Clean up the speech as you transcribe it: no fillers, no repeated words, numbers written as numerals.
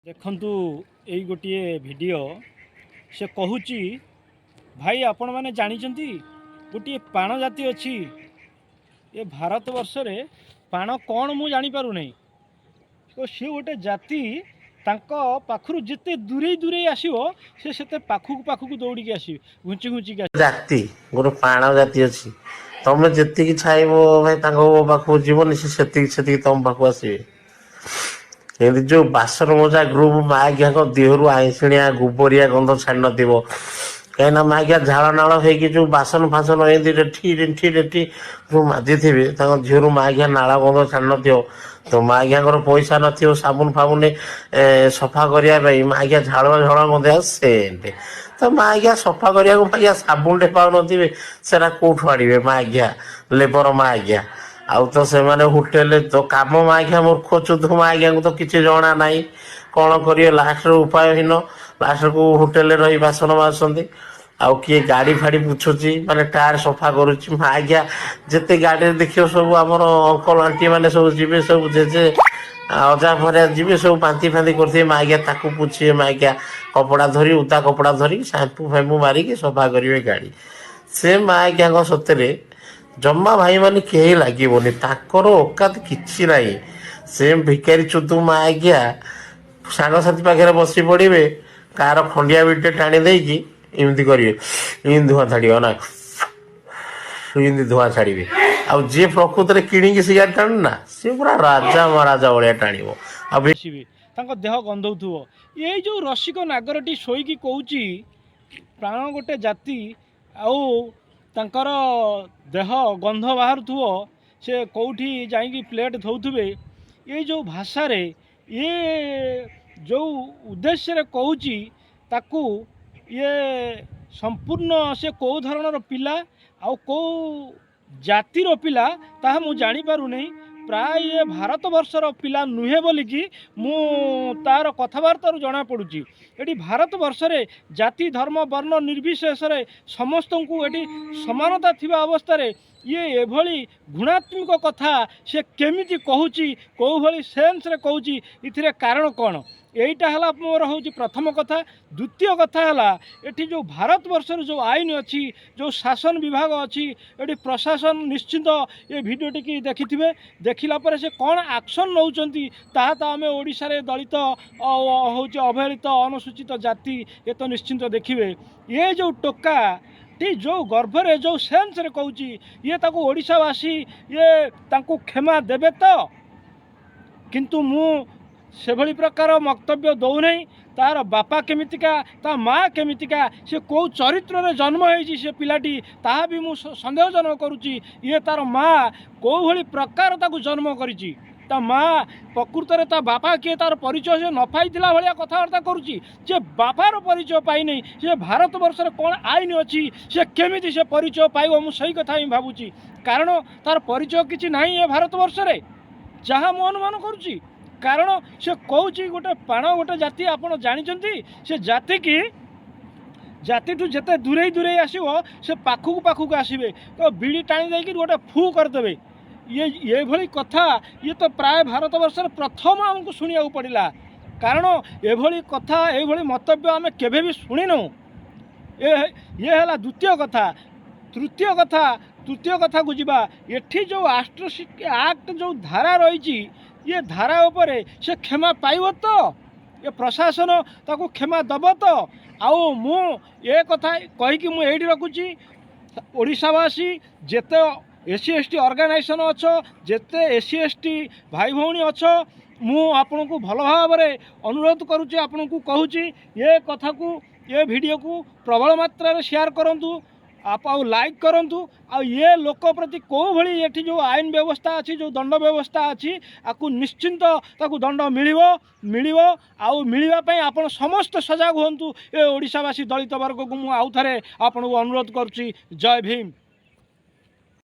ଦେଖନ୍ତୁ, ଏଇ ଗୋଟିଏ ଭିଡ଼ିଓ। ସେ କହୁଛି, ଭାଇ, ଆପଣମାନେ ଜାଣିଛନ୍ତି ଗୋଟିଏ ପାଣ ଜାତି ଅଛି ଏ ଭାରତବର୍ଷରେ? ପାଣ କ'ଣ ମୁଁ ଜାଣିପାରୁନାହିଁ। ତ ସିଏ ଗୋଟେ ଜାତି, ତାଙ୍କ ପାଖରୁ ଯେତେ ଦୂରେଇ ଦୂରେଇ ଆସିବ, ସେ ସେତେ ପାଖକୁ ପାଖକୁ ଦୌଡ଼ିକି ଆସିବେ, ଘୁଞ୍ଚି ଘୁଞ୍ଚିକି ଆସିବେ। ଜାତି ଗୋଟେ ପାଣ ଜାତି ଅଛି। ତମେ ଯେତିକି ଛାଇବ ଭାଇ, ତାଙ୍କ ପାଖକୁ ଯିବନି, ସେ ସେତିକି ସେତିକି ତମ ପାଖକୁ ଆସିବେ। ଏମିତି ଯୋଉ ବାସନ ମଜା ଗ୍ରୁପ, ମାଆଘିଆଙ୍କ ଦେହରୁ ଆଇଁଷିଣିଆ ଗୋବରିଆ ଗନ୍ଧ ଛାଡି ନଥିବ। କାହିଁକିନା ମାଆଘିଆ ଝାଳ ନାଳ ହେଇକି ଯୋଉ ବାସନ ଫାସନ ଏମିତି ରେଠି ରେଠି ରେଠି ଯୋଉ ମାଜିଥିବେ, ତାଙ୍କ ଦେହରୁ ମାଆଘିଆ ନାଳ ଗନ୍ଧ ଛାଡି ନଥିବ। ତ ମାଆଘିଆଙ୍କର ପଇସା ନଥିବ ସାବୁନ ଫାବୁନ ସଫା କରିବା ପାଇଁ। ମାଆଘିଆ ଝାଳୁଆ ଝାଳୁଆ ଗନ୍ଧ ସେମିତି ତ ମାଆଘିଆ ସଫା କରିବାକୁ ମାଆଘିଆ ସାବୁନଟେ ପାଉନଥିବେ। ସେଟା କୋଉଠୁ ଆଣିବେ ମାଆଘିଆ ଲେବର ମାଆଘିଆ? ଆଉ ତ ସେମାନେ ହୋଟେଲରେ ତ କାମ। ମାଆଘିଆ ମୂର୍ଖ ଚୁଧୁ ମାଆଘିଆଙ୍କୁ ତ କିଛି ଜଣା ନାହିଁ, କ'ଣ କରିବେ? ଲାଷ୍ଟରେ ଉପାୟହୀନ, ଲାଷ୍ଟକୁ ହୋଟେଲରେ ରହି ବାସନ ମାଜୁଛନ୍ତି। ଆଉ କିଏ ଗାଡ଼ି ଫାଡ଼ି ପୋଛୁଛି, ମାନେ ଟାୟାର ସଫା କରୁଛି। ମାଆଘିଆ ଯେତେ ଗାଡ଼ିରେ ଦେଖିବ, ସବୁ ଆମର ଅଙ୍କଲ ଆଣ୍ଟି ମାନେ ସବୁ ଯିବେ, ସବୁ ଜେଜେ ଅଜା ଫରିଆ ଯିବେ, ସବୁ ବାନ୍ତି ଫାନ୍ତି କରୁଥିବେ। ମାଆଘିଆ ତାକୁ ପୋଛିବେ। ମାଆଘିଆ କପଡ଼ା ଧରି, ଉଦା କପଡ଼ା ଧରି, ସାମ୍ପୁ ଫାମ୍ପୁ ମାରିକି ସଫା କରିବେ ଗାଡ଼ି। ସେ ମାଆଘିଆଙ୍କ ସତରେ ଜମା ଭାଇମାନେ କେହି ଲାଗିବନି, ତାଙ୍କର ଓକାତ କିଛି ନାହିଁ। ସେ ଭିକାରୀ ଚୁଦୁ ମାଆଘିଆ ସାଙ୍ଗସାଥି ପାଖରେ ବସି ପଡ଼ିବେ, କାହାର ଖଣ୍ଡିଆ ବିଟେ ଟାଣି ଦେଇକି ଏମିତି କରିବେ, ଏମିତି ଧୂଆଁ ଛାଡ଼ିବ ନା, ଏମିତି ଧୂଆଁ ଛାଡ଼ିବେ। ଆଉ ଯିଏ ପ୍ରକୃତରେ କିଣିକି ସିଗାରେଟ୍ ଟାଣେ ନା, ସିଏ ପୁରା ରାଜା ମହାରାଜା ଭଳିଆ ଟାଣିବ। ଆଉ ଆସିବେ, ତାଙ୍କ ଦେହ ଗନ୍ଧଉଥିବ। ଏଇ ଯେଉଁ ରସିକ ନାଗରଟି ଶୋଇକି କହୁଛି ପ୍ରାଣ ଗୋଟେ ଜାତି ଆଉ ତାଙ୍କର ଦେହ ଗନ୍ଧ ବାହାରୁଥିବ, ସେ କେଉଁଠି ଯାଇକି ପ୍ଲେଟ୍ ଧୋଉଥିବେ, ଏଇ ଯେଉଁ ଭାଷାରେ, ଇଏ ଯେଉଁ ଉଦ୍ଦେଶ୍ୟରେ କହୁଛି, ତାକୁ ଇଏ ସମ୍ପୂର୍ଣ୍ଣ ସେ କେଉଁ ଧରଣର ପିଲା ଆଉ କେଉଁ ଜାତିର ପିଲା, ତାହା ମୁଁ ଜାଣିପାରୁନି। ପ୍ରାୟ ଇଏ ଭାରତବର୍ଷର ପିଲା ନୁହେଁ ବୋଲିକି ମୁଁ ତାର କଥାବାର୍ତ୍ତାରୁ ଜଣାପଡ଼ୁଛି। ଏଠି ଭାରତବର୍ଷରେ ଜାତି, ଧର୍ମ, ବର୍ଣ୍ଣ ନିର୍ବିଶେଷରେ ସମସ୍ତଙ୍କୁ ଏଠି ସମାନତା ଥିବା ଅବସ୍ଥାରେ ଇଏ ଏଭଳି ଘୃଣାତ୍ମକ କଥା ସେ କେମିତି କହୁଛି? କେଉଁ ଭଳି ସେନ୍ସରେ କହୁଛି? ଏଥିରେ କାରଣ କ'ଣ? ଏଇଟା ହେଲା ମୋର ହେଉଛି ପ୍ରଥମ କଥା। ଦ୍ୱିତୀୟ କଥା ହେଲା, ଏଠି ଯେଉଁ ଭାରତବର୍ଷରେ ଯେଉଁ ଆଇନ ଅଛି, ଯେଉଁ ଶାସନ ବିଭାଗ ଅଛି, ଏଠି ପ୍ରଶାସନ ନିଶ୍ଚିନ୍ତ ଏ ଭିଡ଼ିଓଟିକି ଦେଖିଥିବେ। ଦେଖିଲା ପରେ ସେ କ'ଣ ଆକ୍ସନ୍ ନେଉଛନ୍ତି, ତାହା ତ ଆମେ ଓଡ଼ିଶାରେ ଦଳିତ ହେଉଛି ଅବହେଳିତ ଅନୁସୂଚିତ ଜାତି, ଏ ତ ନିଶ୍ଚିନ୍ତ ଦେଖିବେ। ଏ ଯେଉଁ ଟୋକା ଟି ଯେଉଁ ଗର୍ଭରେ, ଯେଉଁ ସେନ୍ସରେ କହୁଛି, ଇଏ ତାକୁ ଓଡ଼ିଶାବାସୀ ଇଏ ତାଙ୍କୁ କ୍ଷମା ଦେବେ ତ? କିନ୍ତୁ ମୁଁ ସେଭଳି ପ୍ରକାର ବକ୍ତବ୍ୟ ଦେଉନାହିଁ। ତାର ବାପା କେମିତିକା, ତା ମା କେମିତିକା, ସେ କେଉଁ ଚରିତ୍ରରେ ଜନ୍ମ ହେଇଛି ସେ ପିଲାଟି, ତାହା ବି ମୁଁ ସନ୍ଦେହଜନକ କରୁଛି। ଇଏ ତାର ମା କେଉଁ ଭଳି ପ୍ରକାର ତାକୁ ଜନ୍ମ କରିଛି? ତା ମା ପ୍ରକୃତରେ ତା ବାପା କିଏ, ତାର ପରିଚୟ ସେ ନ ପାଇଥିଲା ଭଳିଆ କଥାବାର୍ତ୍ତା କରୁଛି। ଯେ ବାପାର ପରିଚୟ ପାଇନି, ସେ ଭାରତବର୍ଷରେ କ'ଣ ଆଇନ ଅଛି, ସେ କେମିତି ସେ ପରିଚୟ ପାଇବ? ମୁଁ ସେଇ କଥା ହିଁ ଭାବୁଛି। କାରଣ ତାର ପରିଚୟ କିଛି ନାହିଁ ଏ ଭାରତବର୍ଷରେ, ଯାହା ମୁଁ ଅନୁମାନ କରୁଛି। କାରଣ ସେ କହୁଛି ଗୋଟେ ପାଣ ଗୋଟେ ଜାତି, ଆପଣ ଜାଣିଛନ୍ତି, ସେ ଜାତିକି ଜାତିଠୁ ଯେତେ ଦୂରେଇ ଦୂରେଇ ଆସିବ, ସେ ପାଖକୁ ପାଖକୁ ଆସିବେ, ତ ବିଡ଼ି ଟାଣି ଦେଇକି ଗୋଟେ ଫୁ କରିଦେବେ। ଇଏ ଏଭଳି କଥା ଇଏ ତ ପ୍ରାୟ ଭାରତବର୍ଷରେ ପ୍ରଥମ ଆମକୁ ଶୁଣିବାକୁ ପଡ଼ିଲା। କାରଣ ଏଭଳି କଥା, ଏଭଳି ମନ୍ତବ୍ୟ ଆମେ କେବେ ବି ଶୁଣିନୁ। ଇଏ ହେଲା ଦ୍ୱିତୀୟ କଥା। ତୃତୀୟ କଥା, ତୃତୀୟ କଥାକୁ ଯିବା। ଏଠି ଯେଉଁ ଆଟ୍ରୋସିଟି ଆକ୍ଟ ଯେଉଁ ଧାରା ରହିଛି, ଇଏ ଧାରା ଉପରେ ସେ କ୍ଷମା ପାଇବ ତ? ଏ ପ୍ରଶାସନ ତାକୁ କ୍ଷମା ଦେବ ତ? ଆଉ ମୁଁ ଏ କଥା କହିକି ମୁଁ ଏଇଠି ରଖୁଛି। ଓଡ଼ିଶାବାସୀ, ଯେତେ S C S T organisation ଅଛ, ଯେତେ ଏସ୍ ସି ଏସ୍ ଟି ଭାଇ ଭଉଣୀ ଅଛ, ମୁଁ ଆପଣଙ୍କୁ ଭଲ ଭାବରେ ଅନୁରୋଧ କରୁଛି, ଆପଣଙ୍କୁ କହୁଛି, ଏ କଥାକୁ, ଏ ଭିଡ଼ିଓକୁ ପ୍ରବଳ ମାତ୍ରାରେ ସେୟାର କରନ୍ତୁ ଆଉ ଲାଇକ୍ କରନ୍ତୁ। ଆଉ ଇଏ ଲୋକ ପ୍ରତି କେଉଁ ଭଳି ଏଠି ଯେଉଁ ଆଇନ ବ୍ୟବସ୍ଥା ଅଛି, ଯେଉଁ ଦଣ୍ଡ ବ୍ୟବସ୍ଥା ଅଛି, ଆକୁ ନିଶ୍ଚିନ୍ତ ତାକୁ ଦଣ୍ଡ ମିଳିବ, ମିଳିବ। ଆଉ ମିଳିବା ପାଇଁ ଆପଣ ସମସ୍ତେ ସଜାଗ ହୁଅନ୍ତୁ। ଏ ଓଡ଼ିଶାବାସୀ ଦଳିତ ବର୍ଗକୁ ମୁଁ ଆଉ ଥରେ ଆପଣଙ୍କୁ ଅନୁରୋଧ କରୁଛି। ଜୟ ଭୀମ।